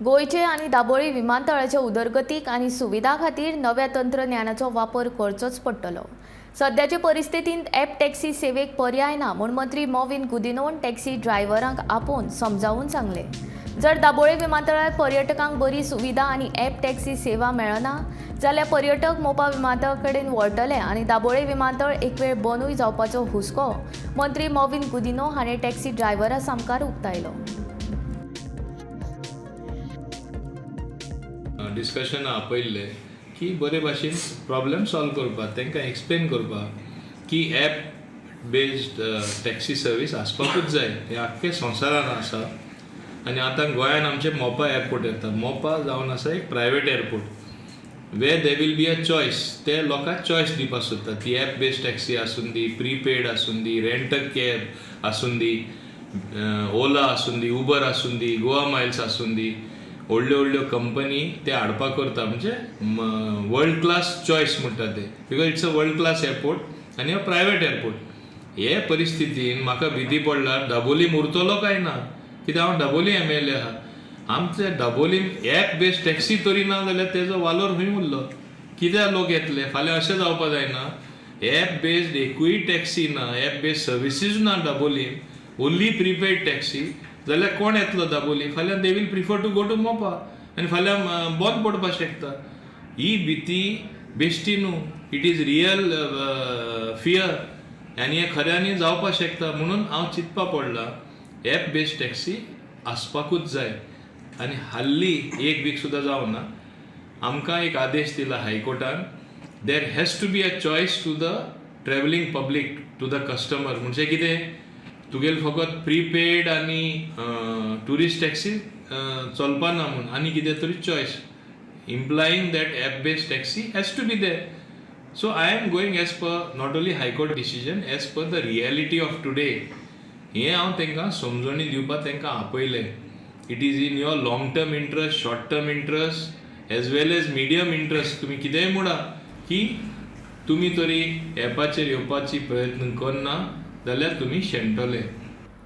गोंयचे आनी दाबोळी विमानतळाच्या उदरगतीक आनी सुविधा खातीर नव्या तंत्रज्ञानाचो वापर करचोच पडटलो. सद्याचे परिस्थितींत ॲप टॅक्सी सेवेक पर्याय ना म्हूण मंत्री मॉविन गुदिन्होन टॅक्सी ड्रायव्हरांक आपोवन समजावून सांगले. जर दाबोळे विमानतळार पर्यटकांक बरी सुविधा आनी ॲप टॅक्सी सेवा मेळना जाल्यार पर्यटक मोपा विमानतळा कडेन वळटले आनी दाबोळे विमानतळ एक वेळ बंदूय जावपाचो हुस्को मंत्री मॉविन गुदिन्हो हाणें टॅक्सी ड्रायव्हरा सामकार उक्तायलो. डिस्कशन आपयल्लें की बरे भाशेन प्रॉब्लम सॉल्व करपाक, तांकां एक्सप्लेन करपाक की एप बेज्ड टॅक्सी सर्वीस आसपाकूच जाय. हें आख्खे संवसारान आसा आनी आतां गोंयान आमचें मोपा एअरपोर्ट येता. मोपा जावन आसा एक private airport where there will be a choice. ते लोकांक चॉयस दिवपाक सोदता, ती एप बेज्ड टॅक्सी आसूं दी, प्रीपेड आसूं दी, रेंट अ कॅब आसूं दी, ओला आसूं दी, उबर आसूं दी, गोवा मायल्स आसूं दी. व्हडल्यो व्हडल्यो कंपनी ते हाडपाक करता, म्हणजे वर्ल्ड क्लास चॉयस म्हणटा ते, because it's a world class airport आनी अ प्रायवेट एअरपोर्ट. हे परिस्थितीन म्हाका भिती पडला दाबोलीम उरतलो काय ना, कित्याक हांव दाबोली एमएलए आहा. आमचे दाबोलीम एप बेस्ड टॅक्सी तरी ना जाल्यार तेजो वालोर खंय उरलो? कित्याक लोक येतले फाल्यां? अशें जावपा जायना. एप बेस्ड एकूय टॅक्सी ना, एप बेस्ड सर्विसीज ना दाबोलीम, ओन्ली प्रीपेड टॅक्सी जाल्यार कोण येतलो दाबोली? फाल्यां they will prefer to go to Mopa आनी फाल्यां बंद पडपाक शकता. ही भिती बेश्टी न्हू, it is real fear आनी हें खऱ्यांनी जावपाक शकता. म्हणून हांव चिंतपा पडला एप बेस्ड टॅक्सी आसपाकूच जाय. आनी हाल्ली एक वीक सुद्दां जावना, आमकां एक आदेश दिला हायकोर्टान, there has to be a choice to the travelling public, to the customer. म्हणजे कितें, तुगेल फकत प्रीपेड आनी ट्युरिस्ट टॅक्सी चलपा ना म्हूण आनी कितें तरी choice, implying that app based taxi has to be there. So I am going as per not only High Court decision, as per the reality of today. हें हांव तांकां समजणी दिवपाक तांकां आपयलें. It is in your long term interest, short term interest as well as medium interest, तुमी कितेंय म्हणा की तुमी तरी एपाचेर येवपाची प्रयत्न करना जाल्यार तुमी शेणटले.